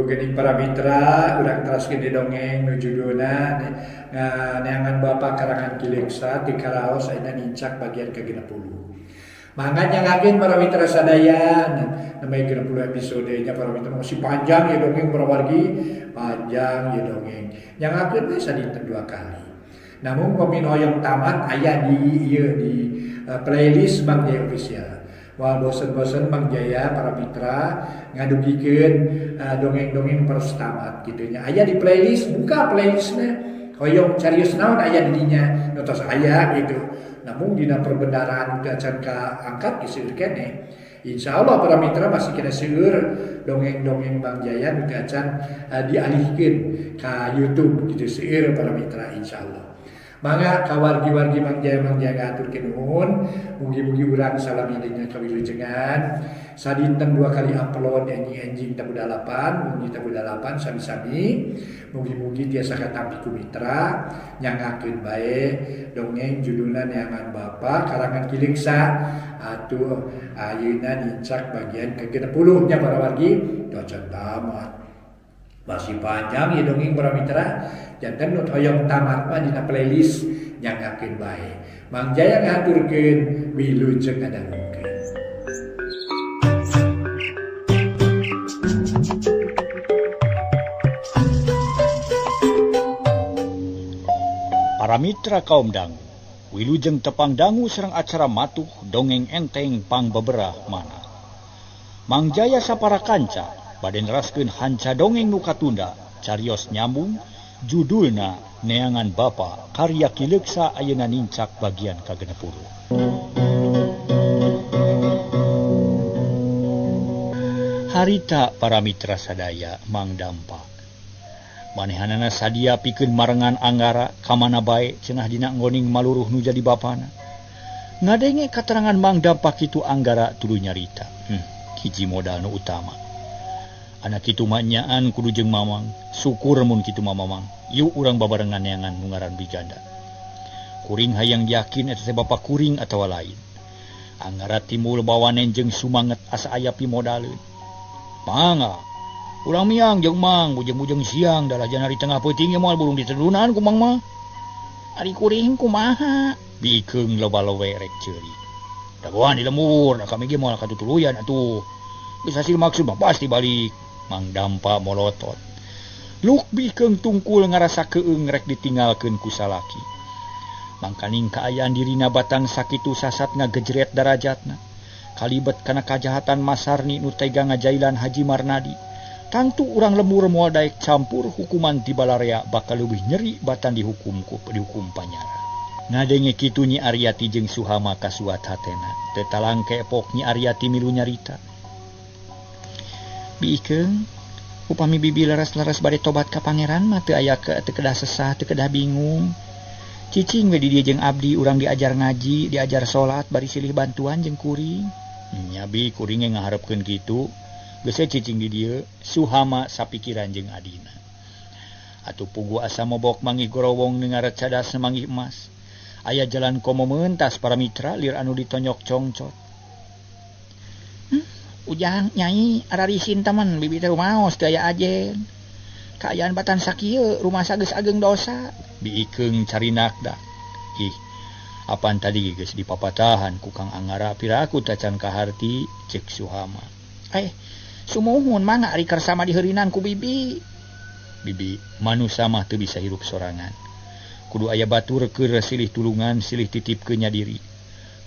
geuning para mitra urang teraskeun di dongeng nu judulna Neangan Bapa karangan Ki Leuksa ti karaos ayeuna nincak bagian ke-60. Mangga nyangakeun para mitra sadaya namanya 60 episode nya para mitra masih panjang ya dongeng para wargi, panjang ya dongeng. Nyangakeun we sadinten 2 kali. Namun pami hoyong tamat aya di ieu di playlist Mang Jaya Official. Wah bosen-bosen Mang Jaya para mitra ngadugikeun dongeng-dongeng peres tamat kitu nya. Aya di playlist, buka playlistnya. Hoyong carios naon aya di dinya, nu tos aya gitu. Namun dina perbendaharaan teu acan kaangkat geus seueur keneh. Insyaallah para mitra masih kena seueur dongeng-dongeng Mang Jaya nu teu acan dialihkeun ka YouTube gitu seueur para mitra insyaallah. Mangga ka wargi-wargi Mang Jaya Mang Jaya ngaturkeun nuhun, mugi-mugi urang salami dina kawilujengan. Sadinten 2 kali upload enjing-enjing tabuh 8, mugi tabuh 8 sami-sami. Mugi-mugi tiasa katampi ku mitra nyangakeun bae dongeng judulna Neangan Bapa karangan Ki Leuksa atuh ayeuna nincak bagian ke-60 nya para wargi teu acan tamat. Masih panjang ya dongeng para mitra. Janten nu hoyong tamat mah dina playlist nyangakeun bae. Mang Jaya ngaturkeun wilujeng ngadangukeun. Para mitra kaum dangu, wilujeng tepang dangu sareng acara matuh dongeng enteng pangbeberah mana. Mang Jaya sapara kanca bade neraskeun hanca dongeng nu katunda carios nyambung judulna Neangan Bapa karya Ki Leuksa ayeuna nincak bagian ka-60. Harita para mitra sadaya Mang Dampa. Manehanana sadia pikeun marengan Anggara kamana bae cenah dina nggoning maluruh nu jadi bapana. Ngadenge katerangan Mang Dampa kitu Anggara tuluy nyarita. Hiji modal nu utama. Anak kitu mah nyaan kudu jeung mamang, syukur mun kitu mah mamang. Yuk urang babarengan neangan nu ngaran Wiganda. Kuring hayang yakin eta teh bapa kuring atawa lain. Anggara timbul bawanen jeung sumanget asa aya pimodaleun. Mangga, urang miang jeung mang, bujeng-bujeng siang dalajan ari tengah peuting ge moal burung ditedunan ku mang mah. Ari kuring kumaha? Bikeung loba lowe rek ceurik. Dagoan di lembur, da kami ge moal katutuluyan atuh. Geus hasil maksud mah pasti balik. Mang Dampa molotot. Luk bikeung tungkul ngarasa keung rek ditinggalkeun ku salaki. Mangkaning kaayaan dirina batang sakitu sasat ngagejret darajatna. Kalibet kana kajahatan Masarni nu tega ngajailan Haji Marnadi. Tangtu urang lemur moal daek campur hukuman ti balarea bakal leuwih nyeri batan dihukum ku dihukum panyara. Ngadenge kitu Nyi Aryati jeung Suhama kasuat hatena. Teu talangke epok Nyi Aryati milu nyarita. Biikeung, upami bibi leres-leres bade tobat ka pangeran mah teu aya teu kedah sesah, teu kedah bingung. Cicing we di dieu jeung abdi urang diajar ngaji, diajar salat bari silih bantuan jeung kuring. Nya bi kuring ge ngaharepkeun kitu. Geus we cicing di dieu, Suhama sapikiran jeung adina. Atuh pugu asa mobok mangih gorowong nengaret cadas manggih emas. Aya jalan komo mentas para mitra lir anu ditonyok congcot. Ujang nyai ararisin teman bibi teh rumaos teu aya ajen. Kaayaan batan sakieu rumasa geus ageng dosa. Biikeung carinak da. Ih, apan tadi geus dipapatahan ku Kang Anggara piraku tacan kaharti ceuk Suhama. Sumuhun mangga ari kersama diheurinan ku bibi. Bibi manusa mah teu bisa hirup sorangan. Kudu aya batur keur silih tulungan silih titipkeun nya diri.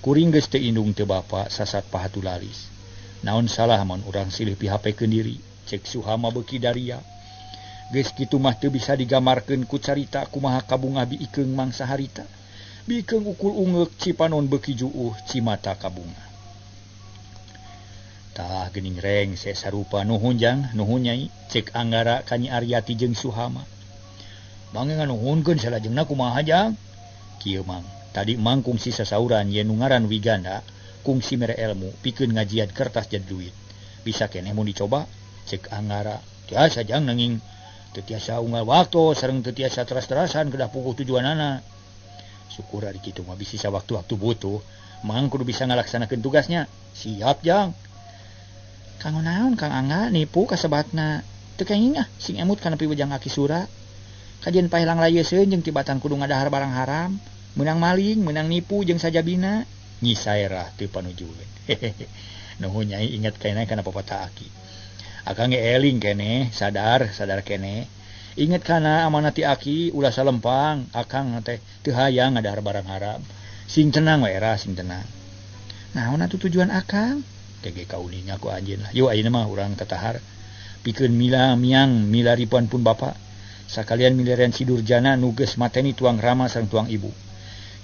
Kuring geus teu indung teu bapa sasat pahatulalis. Naon salah mun urang silih pihapekeun diri cek Suhama beuki daria. Geus kitu mah teu bisa digamarkeun ku carita kumaha kabungah biikeung mangsa harita. Biikeung ukul ungeuk cipanon beuki juuh cimata kabungah. Tah geuning rengse sarupa nuhun jang nuhun nyai cek Anggara ka Nyi Aryati jeung Suhama. Mangga nganuhunkeun salajengna kumaha jang? Kieu mang, tadi mang kungsi sasauran yen nu ngaran Wiganda kungsi mere elmu pikeun ngajian kertas jadi duit. Bisa keneh mun dicoba cek Anggara. Tiasa jang nanging teu tiasa unggal waktu sareng teu tiasa teras-terasan kedah puguh tujuanana. Syukur ari kitu mah bisi sawaktu-waktu butuh. Mang kudu bisa ngalaksanakeun tugasnya. Siap jang. Kanggo naon Kang Angga nipu kasebatna? Teu kenging ah sing emut kana piwejang Aki Sura. Kajian pahelang layeseun jeung tibatan kudu ngadahar barang haram, meunang maling, meunang nipu jeung sajabina. Nyi Sairah teu panujueun. Nuhun Nyai inget keneh kana papatah Aki. Akang ge eling keneh, sadar, sadar keneh. Inget kana amanat ti Aki ulah salempang, akang teh teu hayang ngadahar barang haram. Sing tenang we era, sing tenang. Naon atuh tujuan akang? Kege kauninga ku anjeun lah. Yuk ayeuna mah urang tatahar. Pikeun mila miang milaripuan pun bapa. Sakalian milarian si Durjana nu geus mateni tuang Rama sareng tuang ibu.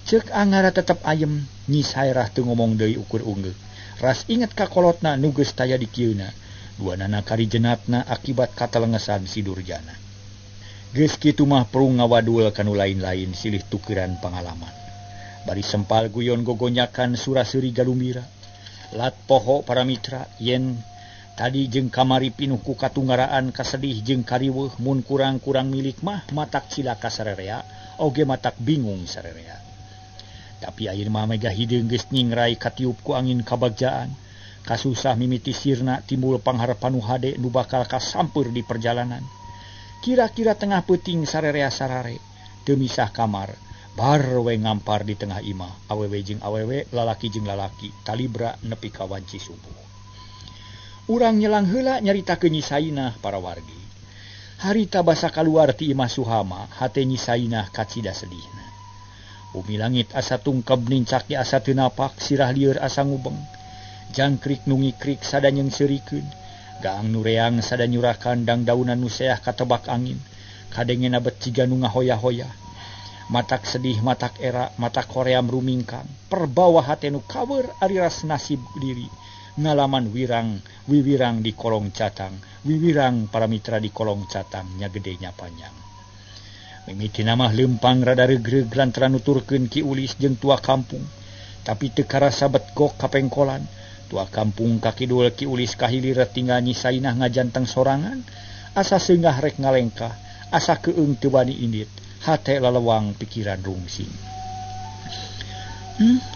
Ceuk Angara tetep ayem, Nyi Sairah teu ngomong deui ukur unggeuh. Ras inget ka kolotna nu geus taya di kieuna. Duanana karijenatna akibat katalengesan si Durjana. Geus kitu mah prung ngawadul kanu lain-lain silih tukeran pangalaman. Bari sempal guyon gogonyakan suraseri galumira. Lat poho para mitra yen tadi jeung kamari pinuh ku katunggaraan kasedih jeung kariweuh mun kurang-kurang milik mah matak cilaka sarerea oge matak bingung sarerea. Tapi ayeuna mah mega hideung geus nyingrai katiup ku angin kabagjaan. Kasusah mimiti sirna timbul pangharepan nu hade nu bakal kasampeur di perjalanan. Kira-kira tengah peuting sarerea sarare teu misah kamar. Bar we ngampar di tengah imah, awewe jeung awewe, lalaki jeung lalaki, talibra nepi ka wanci subuh. Urang nyelang heula nyaritakeun Nyi Sainah para wargi. Harita basa kaluar ti imah Suhama, hate Nyi Sainah kacida sedihna. Bumi langit asa tungkeb nincak ge asa teu napak, sirah lieur asa ngubeng. Jangkrik nu ngikrik sada nyeungseurikeun, gaang nu reang sada nyurakan dangdaunan nu seah katebak angin, kadengena bet ciga nu ngahoya-hoya. Matak sedih, matak era, matak hoream rumingkang, perbawa hate nu kawer ari ras nasib diri, ngalaman wirang, wiwirang di kolong catang, wiwirang para mitra di kolong catang, nya gede nya panjang. Mimitina mah leumpang rada regreg lantaran nuturkeun Ki Ulis jeung tua kampung, tapi teu karasa bet gok kapengkolan. Tua kampung ka kidul Ki Ulis ka hilir tinggal Nyi Sainah ngajanteng sorangan, asa seungah rek ngalengkah, asa keung teu wani indit. Hate lalewang pikiran rungsing.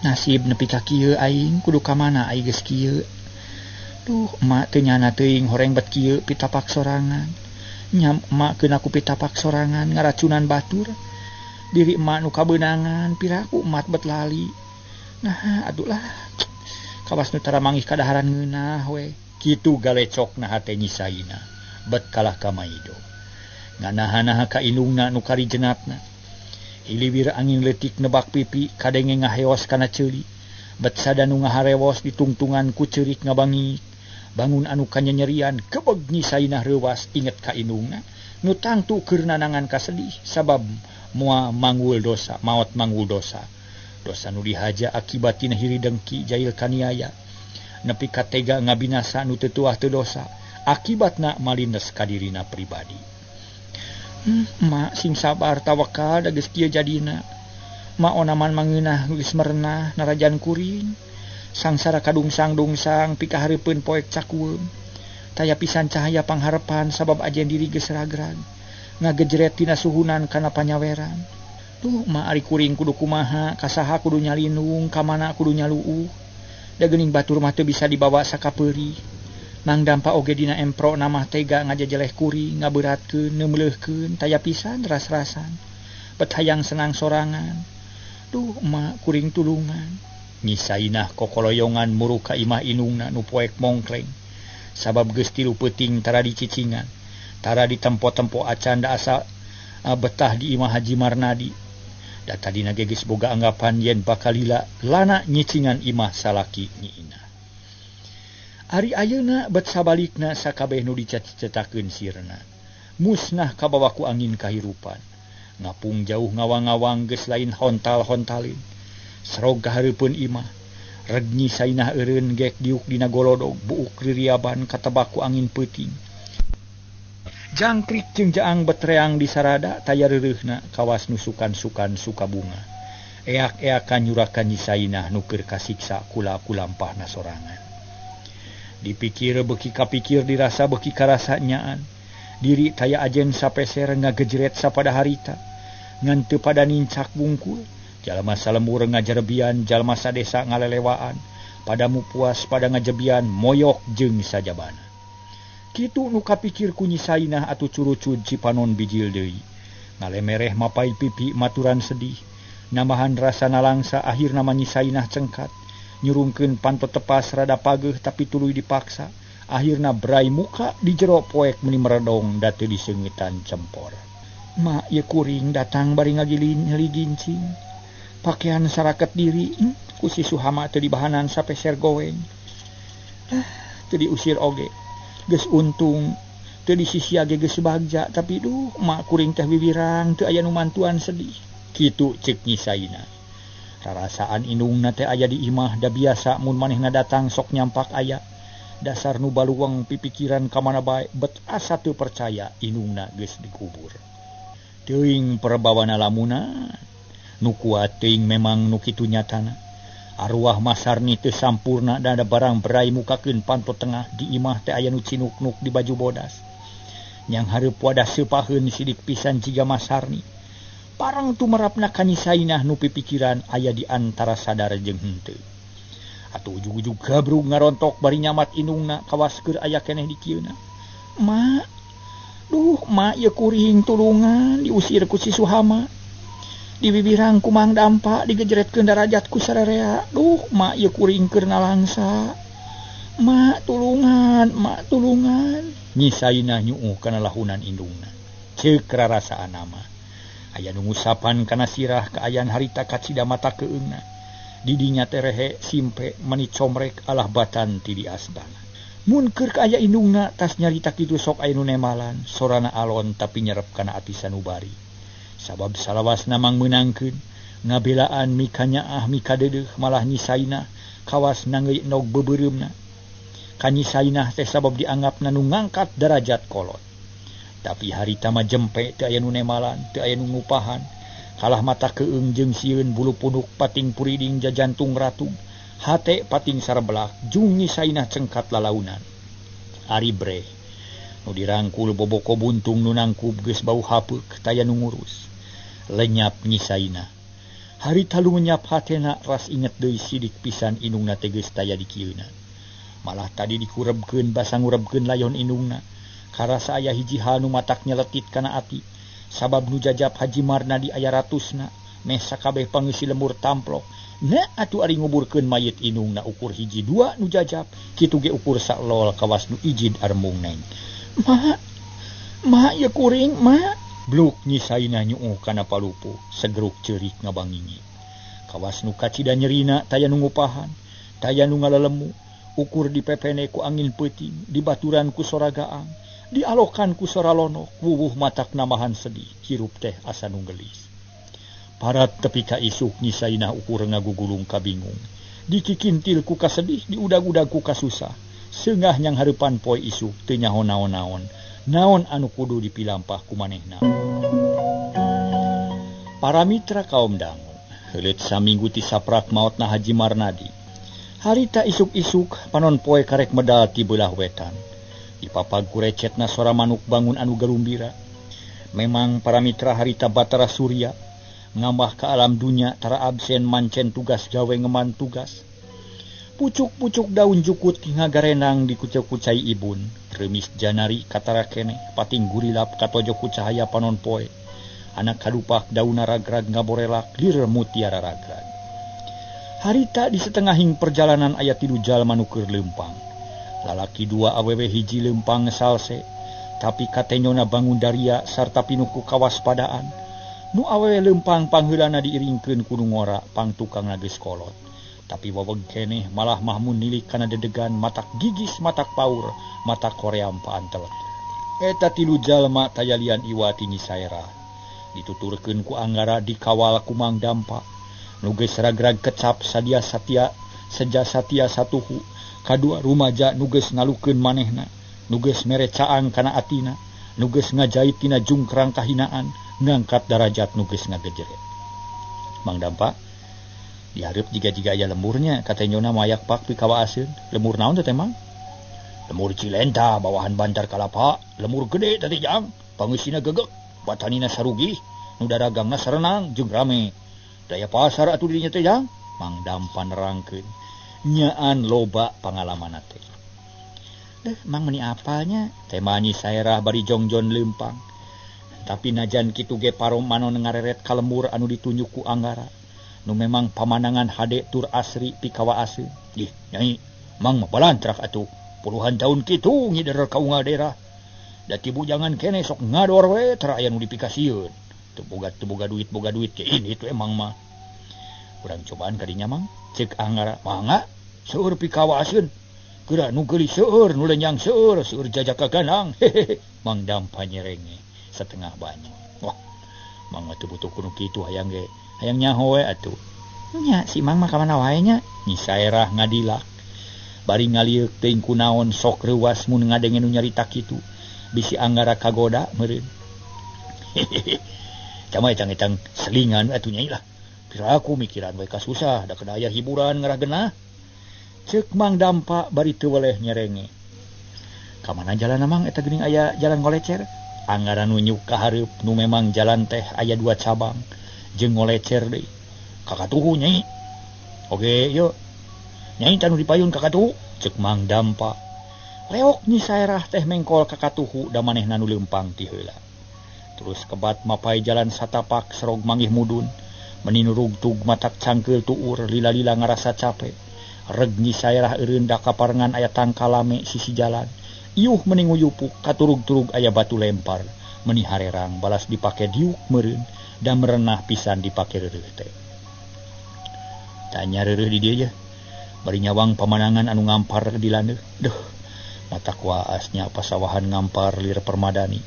Nasib nepi ka kieu aing kudu ka mana aing geus kieu. Duh, emak teu nyana teuing horeng bet kieu pitapak sorangan. Nyam emak keun aku pitapak sorangan ngaracunan batur. Diri emak nu kabeunangan piraku emak bet lali. Nah, aduh lah. Kawas nu tara manggih kadaharan ngeunah we. Kitu galecokna hate Nyi Sainah. Bet kalah ka maido. Nganaha-naha ka indungna nu karijenatna. Hiliwir angin leutik nebak pipi kadenge ngaheos kana ceuli. Bet sada nu ngaharewos ditungtungan ku ceurik ngabangi. Bangun anu kanyenyerian kebeg Nyi Sainah reuwas inget ka indungna nu tangtu keur nanangan kasedih sabab moal manggul dosa, maot manggul dosa. Dosa nu dihaja akibat tina hiri dengki jail kaniaya. Nepi ka tega ngabinasa nu teu tuah teu dosa, akibatna malindes ka dirina pribadi. Mak sing sabar tawakal da geus kieu jadina. Mak onaman mangeunah geus merenah narajan kuring. Sangsara kadungsang-dungsang pikahareupeun poek cakueum. Taya pisan cahaya pangharepan sabab ajen diri geus ragrag. Ngagejret tina suhunan kana panyaweran. Duh, mak ari kuring kudu kumaha, kasaha kudu nyalindung, ka mana kudu nyaluuh. Da geuning batur mah teu bisa dibawa sakapeurih. Mang dampa oge dina empro namah tega ngajejeleh kuring, ngaberatkeun, neumeuleuhkeun, taya pisan ras-rasan. Bet hayang senang sorangan. Duh, emak kuring tulungan. Nyi Sainah kokoloyongan muruk ka imah indungna nu poek mongkleng. Sabab geus tilu peuting tara dicicingan, tara ditempo-tempo acan da asa betah di imah Haji Marnadi. Da tadina ge geus boga anggapan yen bakal lila lana nyicingan imah salaki Nyi Inah. Ari ayeuna bet sabalikna sakabeh nu dicet-cetakeun sirna. Musnah kabawa ku angin kahirupan. Ngapung jauh ngawang-ngawang geus lain hontal-hontalin. Serog kahareupeun imah. Reg Nyi Sainah eureun gek diuk dina golodog buuk ririaban katebak ku angin peuting. Jangkrik jeung jaang betreang di sarada taya reureuhna kawas nusukan-sukan sukabunga. Eak-eakan nyurakan Nyi Sainah nu keur kasiksa kula-kulampahna sorangan. Dipikir beki kapikir dirasa beki karasa nyaan. Diri taya ajen sapeser ngagejret sapada harita. Ngan teu pada nincak bungkul. Jalma salembur ngajarebian, jalma sadesa ngalelewaan. Padamu puas pada ngajebian, moyok jeung sajabana. Kitu nu kapikir ku Nyi Sainah atuh curucud cipanon bijil deui. Ngalemereh mapai pipi maturan sedih. Nambahan rasa nalangsa akhirna mah Nyi Sainah cengkat. Nyurungkeun panto tepas rada pageuh tapi tuluy dipaksa. Akhirna brai muka di jero poek meni meredong da teu diseungitan cempor. Ma ieu kuring datang bari ngagilin nyeri gincing. Pakaian saraket diri ku si Suhama teu dibahanan sapeser goeng. Teu diusir oge. Geus untung teu disisia ge geus bagja tapi duh ma kuring teh wiwirang teu aya nu mantuan sedih. Kitu ceuk Nyi Sainah. Rarasaan indungna teh aya di imah da biasa mun manehna datang sok nyampak aya. Dasar nu baluweng pipikiran ka mana bae bet asa teu percaya indungna geus dikubur. Teuing perbawana lamuna nu kuat teuing memang nu kitu nyatana. Arwah Masarni teu sampurna da barang berai mukakeun panto tengah di imah teh aya nu cinuknuk di baju bodas. Nyang hareup wadah seupaheun sidik pisan jiga Masarni. Parang tumerapna ka Nyi Sainah nu pipikiran aya di antara sadar jeung henteu. Atuh ujug-ujug gabrug ngarontok bari nyamat indungna kawas keur aya keneh di kieuna. Ma, duh ma ieu kuring tulungan diusir ku si Suhama. Diwibirang ku Mang Dampa digejeretkeun darajat ku sararea. Duh ma ieu kuring keur nalangsa. Ma tulungan, ma tulungan. Nyi Sainah nyuuh kana lahunan indungna. Ceuk rarasaan mah. Aya nu ngusapan kana sirah kaayaan harita kacida mata keungna. Didinya terehe simpe mani comrek alah batan ti di astana. Mun keur ka aya indungna tas nyarita kitu sok aya nu nemalan, sorana alon tapi nyerep kana ati sanubari. Sabab salawasna mangmeunangkeun, ngabelaan mika nyaah mika deudeuh malah Nyi Sainah kawas nangeui endog beubeureumeuna. Ka Nyi Sainah teh sabab dianggapna nu ngangkat darajat kolot. Tapi harita mah jempe teu aya nu nemalan, teu aya nu ngupahan. Kalah mata keung jeung sieun bulu punuk pating puriding jajantung ratug, hate pating sareblak, jung Nyi Sainah cengkat lalaunan. Ari breh nu dirangkul boboko buntung nu nangkub geus bau hapeuk taya nu ngurus. Lenyap Nyi Sainah. Harita lumenyap hatena ras inget deui sidik pisan indungna teh geus taya di kieuna. Malah tadi dikurebkeun basa ngurebkeun layon indungna. Karasa aya hiji hal nu matak nyeletit kana ati. Sabab nu jajap Haji Marnadi aya ratusna, meh sakabeh pangeusi lemur tamplok. Na atuh ari nguburkeun mayit indungna ukur hiji dua nu jajap, kitu ge ukur saklol kawas nu ijid armung neng. Ma, ma ieu kuring, ma. Bluk Nyi Sainah nyuuh kana palupuh, segeruk ceurik ngabangingi. Kawas nu kacida nyerina taya nu ngupahan, taya nu ngalalemu, ukur dipepene ku angin peuting, dibaturan ku sora gaang, dialokan ku sora lonok, wuwuh matak namahan sedih, hirup teh asa nu geulis. Parat tepi ka isuk Nyi Sainah ukur ngagugulung kabingung. Dikikintil ku kasedih, diudag-udag ku kasusah. Seungah nyang hareupan poe isuk teu nyaho naon-naon. Naon anu kudu dipilampah ku manehna. Para mitra kaum dangu, heuleut saminggu ti saprak maotna Haji Marnadi. Harita isuk-isuk panon poe karek medal ti beulah wetan. Dipapag ku recetna sora manuk bangun anu garumbira. Memang para mitra harita Batara Surya ngambah ka alam dunya tara absen mancen tugas gawe ngeman tugas. Pucuk-pucuk daun jukut ngagarenang di kucai ibun. Remis janari katara keneh pating gurilap katojo ku cahaya panon poe. Anak kadupak dauna ragrag ngaborelak lir mutiara ragrag. Harita di setengahing perjalanan aya tilu jalma nu keur leumpang. Lalaki dua awewe hiji leumpang salse, tapi katenyona bangun daria sarta pinuh ku kawaspadaan. Nu awewe leumpang pangheulana diiringkeun ku nu ngora pang tukangna geus kolot. Tapi waweg keneh malah Mahmun nilik kana dedegan matak gigis matak paur matak koream paantel. Eta tilu jalma tayalian iwati Nyi Sairah. Dituturkeun ku Anggara dikawal ku Mang Dampa. Nu geus ragrag kecap sadia satia seja satia satuhu. Kadua rumaja nu geus ngalukeun manehna, nu geus mere caang kana atina, nu geus ngajait tina jungkrang kahinaan, ngangkat darajat nu geus ngagejeret. Mang Dampa dihareup jiga-jiga aya lemurnya, katenyona mayak pak pikawaaseun. Lemur naon teh Mang? Lemur Cilenta bawahan Bantar Kalapa, lemur gede tadi jang, pangeusina gegek, batanina sarugih, nu daragangna sarenang jeung rame. Daya pasar atuh dirinya teh jang. Mang Dampa nerangkeun. Nyaan loba pangalaman teh. Deh, mang meni apalnya? Tema Nyi Saerah bari jongjon leumpang. Tapi najan kitu ge paromanon ngareret ka lembur anu ditunjuk ku Anggara. Nu memang pamandangan hade tur asri pikawaaseun. Ih, Nyai, mang mah balantrak atuh. Puluhan tahun kitu ngider ka unggal daerah. Da ti bujangan kene sok ngador we tara aya nu dipikasieun. Teu boga duit boga duit ke ini itu emang mah. Urang cobaan kadinya mang, ceuk Anggara, mangga seueur pikawaaseun. Geura nu geulis seueur, nu lenyang seueur, seueur jajaka ganang. Hehehe, Mang Dampa nyerenge setengah banyak. Wah, mang mah teu butuh kuno kitu hayang ge. Hayang nyaho we atuh. Nya si mang mah ka mana wae nya? Nyi Saerah ngadilak. Bari ngalieuk teuing kunaon sok reuwas mun ngadenge nu nyarita kitu. Bisi Anggara kagoda meureun. Hehehe. Cama etang-etang selingan atuh nyai lah. Piraku mikiran we kasusah da kada aya hiburan ngarah genah. Ceuk Mang Dampa bari teu weleh nyerenge. Ka mana jalan mang eta geuning aya jalan ngolecer? Anggara nunjuk ka hareup nu memang jalan teh aya dua cabang jeung ngolecer deui. Kakatuhu nyai. Oge yeuh. Nyai tanu dipayun kakatuhu, ceuk Mang Dampa. Leok Nyi Saerah teh mengkol kakatuhu da manehna nu leumpang ti heula. Terus kebat mapai jalan satapak serog manggih mudun, meni nurugtug matak cangkeul tuur lila-lila ngarasa capek. Reg Nyi Saerah eureun da kaparengan aya tangkalame sisi jalan. Iuh meni nguyupuk katurug-turug aya batu lempar, meni harerang balas dipake diuk meureun da merenah pisan dipake reureuh teh. Tanya reureuh di dieu ye. Bari nyawang pamandangan anu ngampar di landeuh. Deuh, mata kuaasnya pasawahan ngampar lir permadani.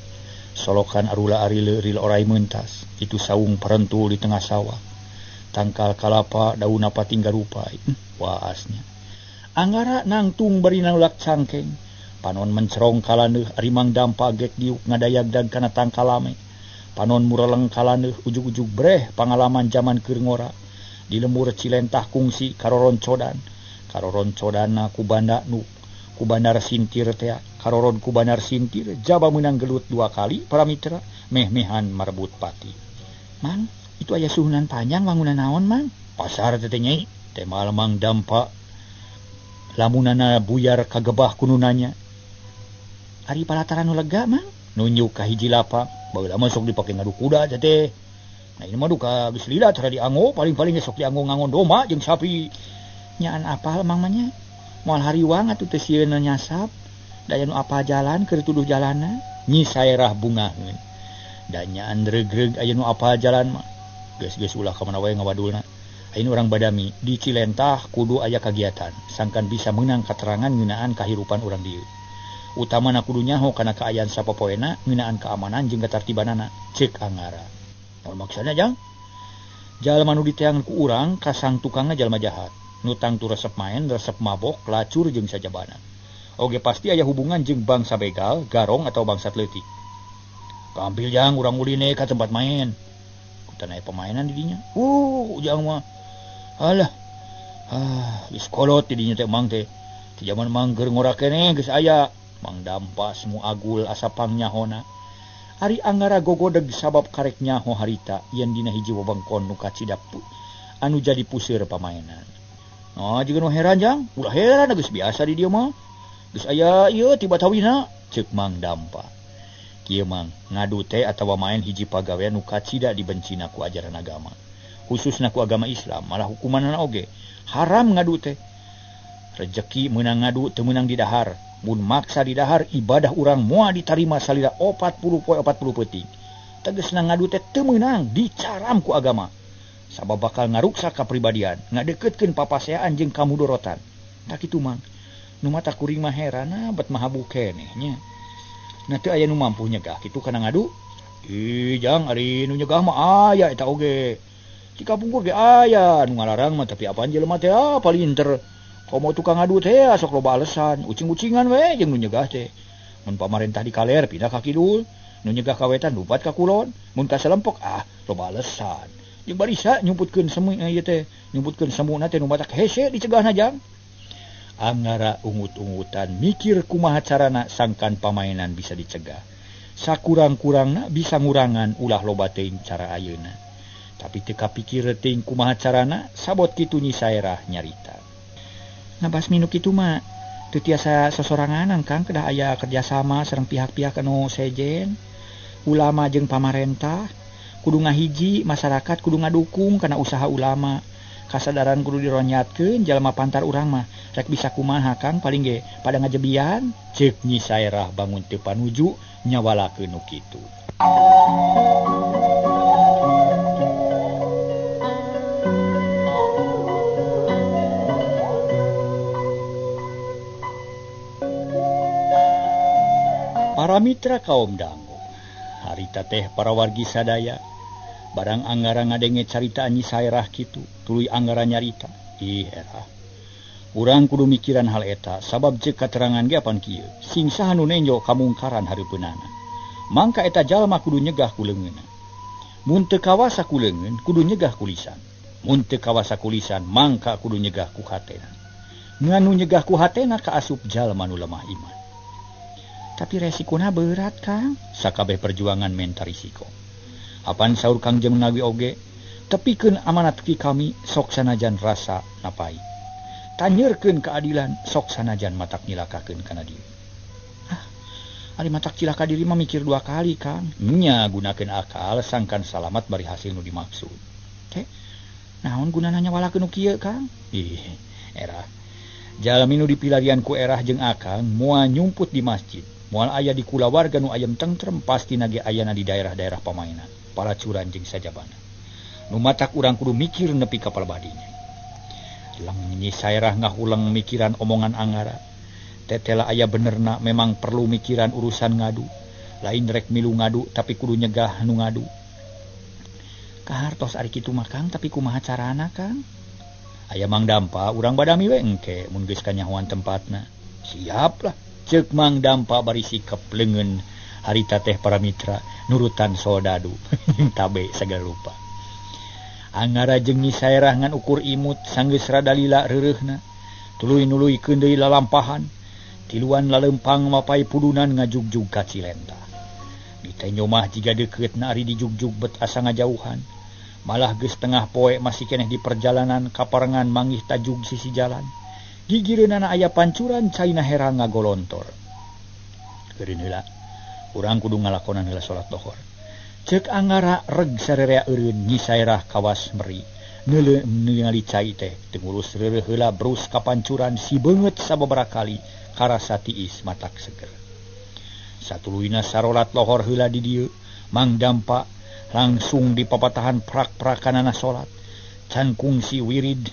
Solokan arula arile ril orai mentas, itu saung parentul di tengah sawah. Tangkal kalapa daun apa tinggal rupai. Waasnya. Anggara nangtung bari nalulak cangkeng. Panon mencerong kalaneuh ari Mang Dampa gek diuk ngadayagdag kana tangkalame. Panon mureleng kalaneuh ujug-ujug breh pangalaman jaman keur ngora. Di lembur Cilentah kungsi karoroncodan. Karoroncodanna ku banda nu ku bandar sintir tea. Karoron ku bandar sintir jaba meunang gelut dua kali para mitra meh-mehan marebut pati. Mang, itu aya suhunan panjang wangunan naon mang? Pasar teh nyai. Teh Mang Dampa lamunana buyar kagebah kununanya. Ari palataran nu lega mang? Nunjuk ka hiji lapang. Baheula mah sok dipake ngadu kuda teh. Nah ini mah duka geus lila tara dianggo, paling-paling sok dianggo ngangon domba jeung sapi. Nyaan apal mang mah nya? Moal hariwang atuh teu sieun nyasap. Da aya nu apal jalan keur tuduh jalanna. Nyi Saerah bungaheun. Da nyaan regreg aya nu apal jalan mah. Geus-geus ulah ka mana wae ngawadulna. Ayeuna urang badami di Cilentah kudu aya kagiatan sangkan bisa meunang katerangan ngeunaan kahirupan urang dieu. Utamana kudu nyaho kana kaayaan sapopoena ngeunaan keamanan jeung katartibanana, ceuk Anggara. Naon maksudna jang? Jalma nu diteangan ku urang kasang tukangna jalma jahat. Nu tangtu resep main, resep mabok, lacur jeung sajabana. Oge pasti aya hubungan jeung bangsa begal, garong atau bangsa leutik. Kampil jang urang uline ka tempat main. Kutan aya pemainan di dinya. Ujang mah. Alah. Ah, geus kolot di dinya teh mang teh. Ti jaman mang keur ngora keneh geus aya. Mang Dampa semu agul asa pangnyahona. Ari Anggara gogodeg sabab karek nyaho harita yen dina hiji wewengkon nu kacida anu jadi puseur pamainan. Nah, jiga nu heran jang, ulah heran geus biasa di dieu mah. Geus aya ieu ti Batawina, ceuk Mang Dampa. Kieu mang ngadu teh atawa main hiji pagawean nu kacida dibencina ku ajaran agama. Khususna ku agama Islam, malah hukumanana oge haram ngadu teh. Rejeki meunang ngadu teu meunang didahar. Mun maksa didahar ibadah urang moal ditarima salila 40 poe 40 peuting. Tegasna ngadu teh teu meunang dicaram ku agama. Sabab bakal ngaruksak kapribadian, ngadeuketkeun papaseaan jeung kamudorotan. Tak kitu mang. Nu mata kuring mah heran bet mahabu keneh nya. Nah teu aya nu mampu nyegah kitu kana ngadu. Ih jang ari nu nyegah mah aya eta oge. Di kapungkur ge aya nu ngalarang mah tapi apaan jelema teh palinter. Komo tukang ngadu teh sok loba alesan, ucing-ucingan we jeung nu nyegah teh. Mun pamarentah di kaler pindah ka kidul, nu nyegah ka wetan lupat ka kulon, mun ka salempok loba alesan. Jeung barisa nyumputkeun semu ieu teh, nyumputkeun semuna teh nu matak hese dicegahna jang. Anggara ungut-ungutan mikir kumaha carana sangkan pamainan bisa dicegah. Sakurang-kurangna bisa ngurangan ulah loba teuing cara ayeuna. Tapi teu kapikir teuing kumaha carana sabot kitu Nyi Saerah nyarita. Ngabas minuk kitu mah Teu tiasa sosoranganan Kang kedah aya kerjasama sareng pihak-pihak anu sejen, ulama jeung pamarentah, kudu ngahiji, masyarakat kudu ngadukung kana usaha ulama. Kasadaran kudu dironyatkeun jalma pantar urang mah rek bisa kumaha Kang paling ge pada ngajebian. Ceuk Nyi Saerah bangun teu panuju nyawalakeun nu kitu. Para mitra kaum dangu, harita teh para wargi sadaya, barang anggara ngadenge carita Nyi Saerah kitu, tuluy anggara nyarita. Ih era. Urang kudu mikiran hal eta, sabab ceuk katerangan ge apan kieu, sing saha nu nenjo kamungkaran hareupeunana. Mangka eta jalma kudu nyegah ku leungeunna. Mun teu kawasa ku leungeun, kudu nyegah ku lisan. Mun teu kawasa ku lisan, mangka kudu nyegah ku hatena. Nganu nyegah ku hatena kaasup jalma nu lemah iman. Tapi resikona berat Kang, sakabeh perjuangan menta risiko. Apan saur Kang Jeng Nawi oge, tepikeun amanat ki kami sok sanajan rasa napai. Tanyeurkeun keadilan sok sanajan matak nyilakakeun kana diri. Ah, ari matak cilaka diri mah mikir dua kali Kang. Nya gunakeun akal sangkan salamat bari hasil nu dimaksud. Teh, naon gunana nyawalakeun nu kieu Kang? Ih, era. Jalmi nu dipilarian ku erah jeung akang moal nyumput di masjid. Moal aya di kulawarga nu ayam tentrem pasti nage ayana di daerah-daerah pamainan, palacuran jeung sajabana. Nu matak urang kudu mikir nepi ka palebadinya. Lang Nyi Saerah ngahulang mikiran omongan Anggara. Tetela aya benerna memang perlu mikiran urusan ngadu. Lain rek milu ngadu tapi kudu nyegah nu ngadu. Kahartos ari kitu mah Kang, tapi kumaha carana Kang? Aya Mang Dampa urang badami we engke mun geus kanyahoan tempatna. Siap lah. Ceuk Mang Dampa bari sikep leungeun harita teh para mitra nurutan soldadu tabe sagala rupa. Anggara jeung Nyi Saerah ngan ukur imut sanggeus rada lila reureuhna. Tuluy nuluykeun deui lalampahan. Tiluan lalempang mapai pudunan ngajugjug ka Cilenta. Ditenyo mah jiga deukeutna ari dijugjug bet asa ngajauhan. Malah geus tengah poe masih keneh di perjalanan kaparengan manggih tajug sisi jalan. Gigireunana aya pancuran caina herang ngagolontor. Eureun heula, urang kudu ngalakonan heula salat lohor. Ceuk Anggara reg sarerea eureun Nyi Saerah kawas meri. Neuleuh ningali cai teh teu ngurus reureuh heula brus ka pancuran si beungeut sababaraha kali karasa tiis matak seger. Satuluyna sarolat lohor heula di dieu, Mang Dampa langsung dipapatahan prak-prakanana salat. Can kungsi wirid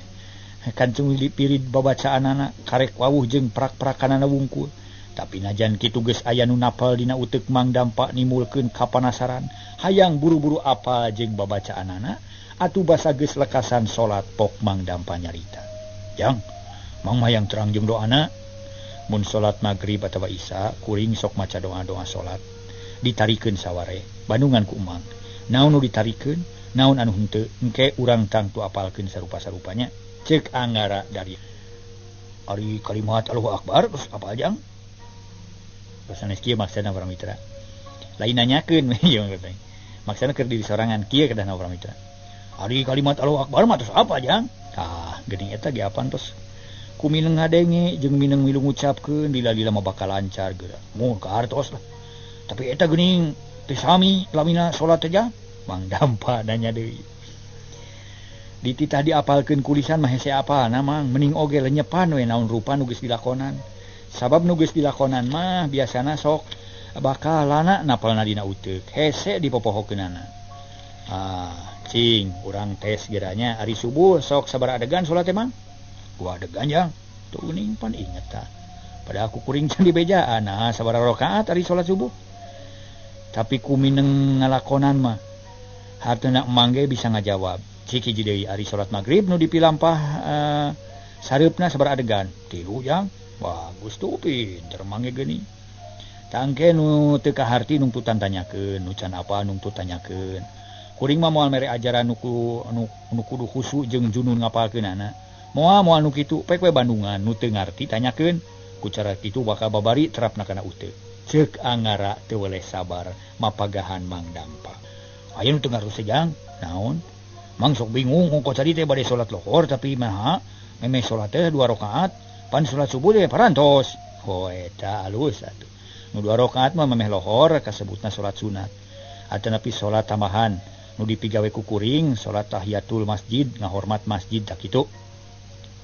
kancung pirid babacaanana karek wawuh jeung prak-prakanana wungkul. Tapi najan kitu geus aya nu napal dina uteuk Mang Dampa nimulkeun kapanasaran hayang buru-buru apal jeung babacaanana atuh basa geus lekasan salat pok Mang Dampa nyarita. Jang, Mang hayang terang jeung doana. Mun salat magrib atawa isya kuring sok maca doa-doa salat ditarikeun saware bandungan ku Emang. Naon nu ditarikeun, naon anu henteu, engke urang tangtu apalkeun sarupa-sarupanya. Ceuk Anggara dari ari kalimat Allahu Akbar terus apa jang? Sanes kieu maksana para mitra. Lain nanyakeun ieu maksana keur diri sorangan kieu kedahna para mitra. Ari kalimat Allahu Akbar mah terus apa jang? Tah, geuning eta ge apan tos ku mineng ngadenge jeung mineng milu ngucapkeun lila-lila mah bakal lancar geura. Mun kahartos lah. Tapi eta geuning teu sami lamina salat teh jang? Mang Dampa nanya deui. Dititah diapalkeun kulisan mah hese apalna Mang, mending oge lenyepan we naon rupa nu geus dilakonan. Sabab nu geus dilakonan mah biasana sok bakal lana napalna dina uteuk, hese dipopohokeunana. Ah, cing urang tes geranya ari subuh sok sabaraha adegan salat teh Mang? Dua adegan jang. Tuh geuning pan inget tah. Pada aku kuring can dibejaan, nah sabaraha rakaat ari salat subuh. Tapi ku mineng ngalakonan mah hartena emang ge bisa ngajawab. Cik hiji deui ari salat magrib nu dipilampah sareupna sabaraha adegan? Tilu jang. Bagus tuh pinter mange geuning. Tangke nu teu kaharti nungtutan tanyakeun, nu can apa nungtut tanyakeun. Kuring mah moal mere ajaran nu kudu khusu jeung junun ngapalkeunana. Moal moal nu kitu pek we Bandungan nu teu ngarti tanyakeun. Ku cara kitu bakal babari terapna kana uteuk. Ceuk Anggara teu weleh sabar mapagahan Mang Dampa. Aya nu teu ngartos jang, naon? Mang sok bingung kok tadi teh bade salat lohor tapi maha memeh salat teh 2 rakaat. Pan salat subuh teh parantos. Oh eta alus atuh. Nu 2 rakaat mah memeh lohor kasebutna salat sunat. Atanapi salat tambahan nu dipigawe ku kuring salat tahiyatul masjid ngahormat masjid tak kitu.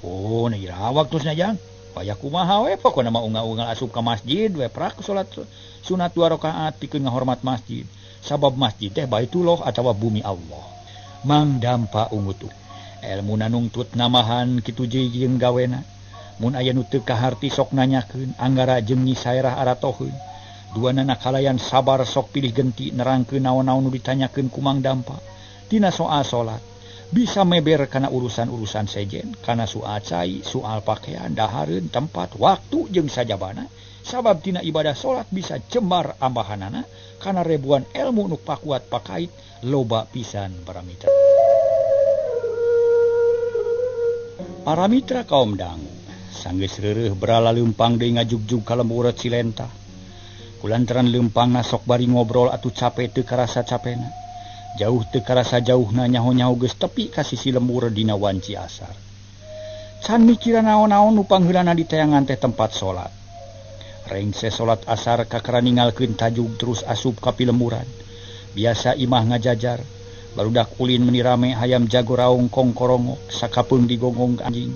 Oh na iraha waktosna jang? Waya kumaha we pokona mah unggal-unggal asup ka masjid we prak salat sunat 2 rakaat pikeun ngahormat masjid. Sabab masjid teh baitullah atawa bumi Allah. Mang Dampa ungut. Elmuna nungtut namahan kitu jeung gawena. Mun aya nu teu kaharti sok nanyakeun Anggara jeung Nyi Saerah aratoheun. Duanana kalayan sabar sok pilih genti nerangkeun naon-naon nu ditanyakeun ku Mang Dampa. Tina soal salat bisa meber kana urusan-urusan sejen, kana soal cai, soal pakaian, dahareun, tempat, waktu jeung sajabana. Sabab tina ibadah salat bisa jembar ambahanana kana ribuan ilmu nu pakuat pakait loba pisan para mitra. Para mitra kaum dangu sanggeus reureuh berala leumpang deui ngajugjug ka lembur Cilenta. Kulantaran leumpangna sok bari ngobrol atuh cape teu karasa capena. Jauh teu karasa jauhna nyaho-nyaho geus tepi ka sisi lembur dina wanci asar. Can mikiran naon-naon nu pangheulana ditayangan teh tempat salat. Rengse salat asar kakara ningalkeun tajug terus asup ka pilemburan. Biasa imah ngajajar, barudak ulin meni rame hayam jago raung kongkorongok, sakapeung digonggong anjing.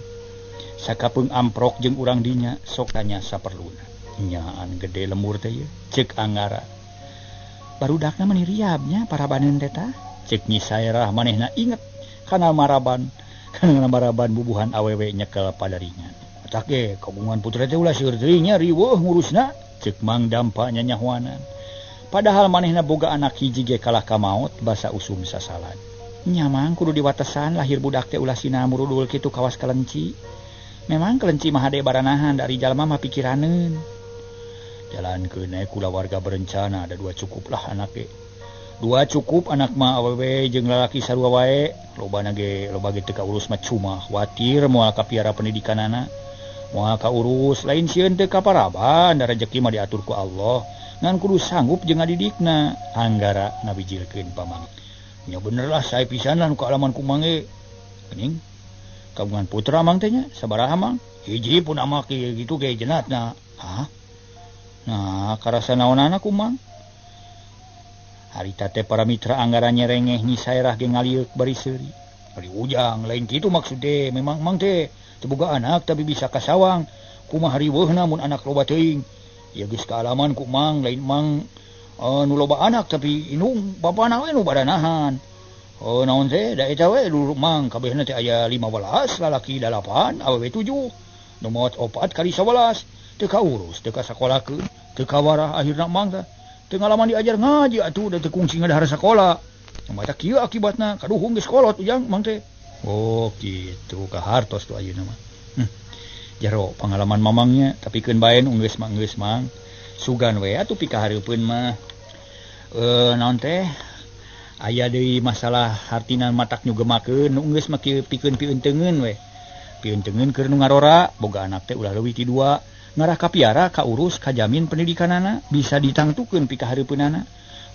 Sakapeung amprok jeung urang dinya sok tanya saperluna. Nyaan gede lemur teh ye, ceuk Anggara. Barudakna meni riabnya parabaneun teh tah. Ceuk Nyi Saerah manehna inget kana maraban, kana maraban bubuhan awewe nyekel padaringan. Matak ge kagungan putra teh ulah seueur teuing nya riweuh ngurusna, ceuk Mang Dampa nyanyahoanan. Padahal manehna boga anak hiji ge kalah ka maot basa usum sasalad. Nya mang kudu diwatesan lahir budak teh ulah sina murudul kitu kawas kelenci. Memang kelenci mah hade baranahan dari jalma mah pikiraneun. Jalankeun we kulawarga berencana ada 2 cukuplah anak ge. 2 cukup anak mah awewe jeung lalaki sarua wae. Lobana ge loba ge teu kaurus mah cuma khawatir moal kapiara pendidikanana. Moal kaurus lain sieun teu kaparaban da rejeki mah diatur ku Allah. Ngan kudu sanggup jeung ngadidikna. Anggara ngabijilkeun pamang. Nya bener lah sae pisan lah nu kaalaman ku mang ge. Geuning kagungan putra mang teh nya sabaraha mang? Hiji pun amak ge kitu ge jenatna. Hah? Nah, karasa naonana ku mang? Harita teh para mitra Anggara nyerengeh Nyi Saerah ge ngalieuk bari seuri. Bari ujang lain kitu maksud teh memang mang teh teu boga anak tapi bisa kasawang. Kumaha riweuhna mun anak loba teuing. Ya geus kaalaman ku mang lain mang nu loba anak tapi indung bapana we nu badanahan. Oh naon teh da eta we dulu mang kabehna teh aya 15 lalaki 8 awewe 7. Nu maot 4 kali 11. Teu kaurus, teu kasakolakeun, teu kawarah akhirna mang teh. Teu ngalaman diajar ngaji atuh da teu kungsi ngadahar sakola. Mata kieu akibatna kaduhung geus kolot ujang mang teh. Oh kitu kahartos tuh ayeuna mah. Jero pengalaman mamangnya tapi keun bae nu geus mah geus mang. Sugan we atuh pikahareupeun mah. Naon teh? Aya deui masalah hartina matak nyugemakeun nu geus mah kieu pikeun piunteungeun we. Piunteungeun keur nu ngarora boga anak teh ulah leuwih ti 2. Ngarah kapiara kaurus kajamin pendidikanana bisa ditangtukeun pikahareupeunana.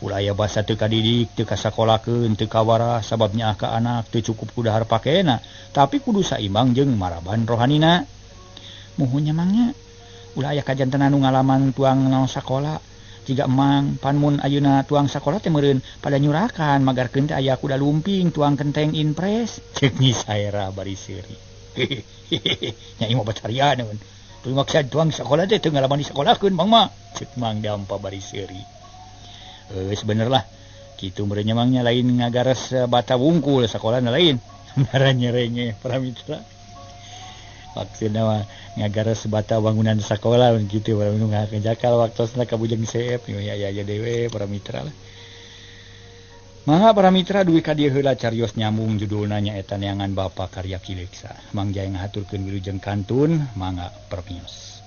Ulah aya basa teu kadidik teu kasakolakeun teu kawarah sababnya ka anak teu cukup ku dahar pakena tapi kudu saimbang jeung maraban rohanina. Muhun nya mangnya ulah aya kajantenan nu ngalaman tuang naon sakola jiga emang pan mun ayeuna tuang sakola teh meureun pada nyurakan magarkeun teh aya kuda lumping tuang kenteng inpres ceuk Nyi Saerah bari seuri. Nya ieu mah batarianeun. Teu maksad tuang sakola teh teu ngalaman disakolakeun mang mah ceuk Mang Dampa bari seuri. Geus bener lah kitu meureun nya mangnya lain ngagares bata wungkul sakolana lain. Ngaran nyerenge para mitra. Maksudna mah ngagares bata bangunan sakola kitu para nu ngajakal waktosna ka Bujeng Seep ya ya dewe para mitra lah. Mangga para mitra duwi ka dieu heula carios nyambung judulna nyaeta Neangan Bapa karya Ki Leksa. Mang Jaya ngahaturkeun wilujeng kantun mangga permios.